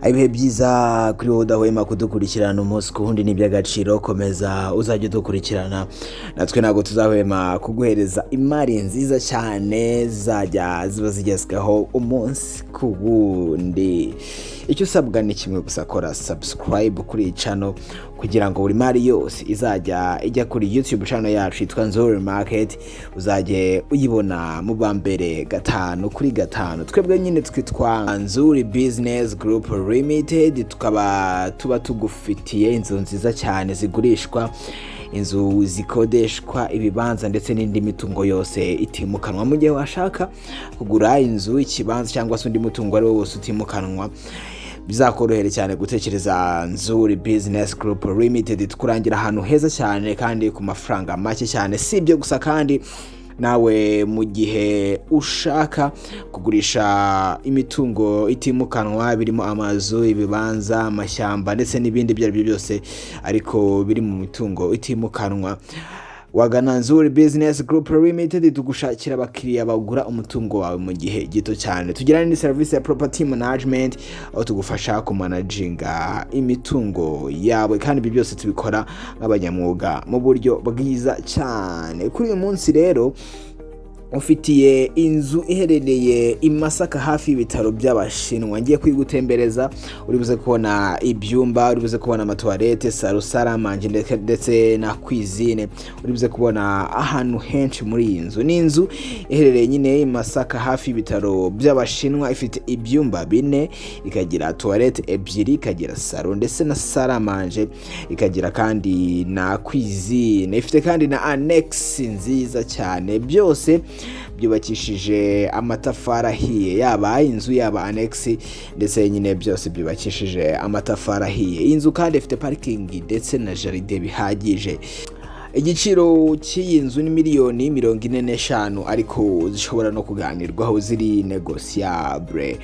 Ibihe byiza kuri wowe udahwema kudukurikirana umunsi ku wundi, ni iby'agaciro. Komeza uzajya udukurikirana, natwe ntabwo tuzahwema kuguhereza imari nziza cyane zajya ziba zigezweho umunsi ku wundi. Icyo usabwa ni kimwe gusa: kora subscribe kuri iyi channel kugira ngo buri mari yose izajya ijya kuri YouTube channel yacu yitwa Nzuri Market uzajye uyibona mu ba mbere gatanu kuri gatanu. Twebwe nyine twitwa Nzuri Business Group Limited, tukaba tuba tugufitiye inzu nziza cyane zigurishwa, inzu zikodeshwa, ibibanza ndetse n'indi mitungo yose itimukanwa. Mu gihe washaka kugura inzu, ikibanza cyangwa se undi mutungo ari wo wose utimukanwa, bizakorohere cyane gutekereza Nzuri Business Group Limited. Tukurangira ahantu heza cyane kandi ku mafaranga make cyane. Si ibyo gusa kandi, nawe mu gihe ushaka kugurisha imitungo itimukanwa birimo amazu, ibibanza, amashyamba ndetse n'ibindi ibyo ari byo byose ariko biri mu mitungo itimukanwa, wagana Nzuri Business Group Limited, tugushakira abakiriya bagura umutungo wawe mu gihe gito cyane. Tugira n'indi serivisi ya property management, aho tugufasha kumanaginga imitungo yawe, kandi ibyo byose tubikora nk'abanyamwuga mu buryo bwiza cyane. Kuri uyu munsi rero ufitiye inzu iherereye i Masaka hafi y'ibitaro by'Abashinwa. Ngiye kuyigutembereza, uri buze kubona ibyumba, uri buze kubona amatoilette, salon, salle à manger ndetse na cuisine. Uri buze kubona ahantu henshi muri iyi nzu. Ni inzu iherereye nyine i Masaka hafi y'ibitaro by'Abashinwa, ifite ibyumba bine, ikagira toilette ebyiri, ikagira salon ndetse na salle à manger, ikagira kandi na cuisine, ifite kandi na annexe nziza cyane. Byose byubakishije amatafari ahiye, yaba inzu, yaba annexe, ndetse nyine byose byubakishije amatafari ahiye. Iyi nzu kandi ifite parking ndetse na jardin bihagije. Igiciro cy'iyi nzu ni miliyoni 45, ariko zishobora no kuganirwaho, ziri négociable.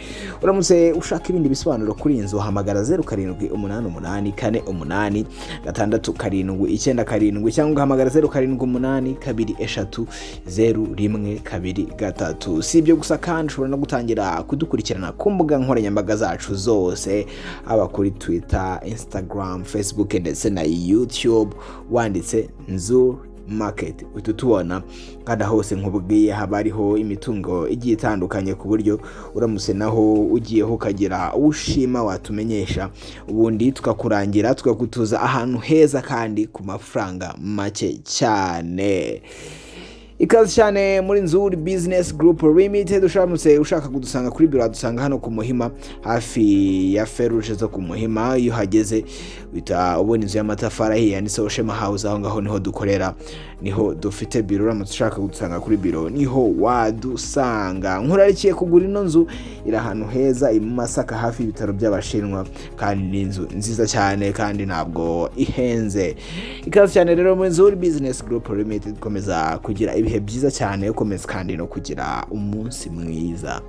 Uramutse ushaka ibindi bisobanuro kuri iyi nzu, hamagara 0788486797 cyangwa ugahamagara 0782300123. Si ibyo gusa kandi, ushobora no gutangira kudukurikirana ku mbuga nkoranyambaga zacu zose, haba kuri Twitter, Instagram, Facebook ndetse na YouTube. Wanditse Nzuri Market uhita utubona, kandi aho hose nkubwiye haba hariho imitungo igiye itandukanye, ku buryo uramutse naho ugiyeho ukagira ushima watumenyesha, ubundi tukakurangira, tukagutuza ahantu heza kandi ku mafaranga make cyane. Ikaze cyane muri Nzuri Business Group Limited. Ushamutse ushaka kudusanga kuri biro, wadusanga hano ku Muhima, hafi ya feruje zo ku Muhima. Iyo uhageze uhita ubona inzu y'amatafari ahiye yanditseho Shema House. Aho ngaho niho dukorera, niho dufite biro. Uramutse ushaka kudusanga kuri biro, niho wadusanga. Nkurarikiye kugura ino nzu, iri ahantu heza i Masaka hafi y'ibitaro by'Abashinwa, kandi ni inzu nziza cyane kandi ntabwo ihenze. Ikaze cyane rero muri Nzuri Business Group Limited. Komeza kugira ibihe byiza cyane, ukomeza kandi no kugira umunsi mwiza.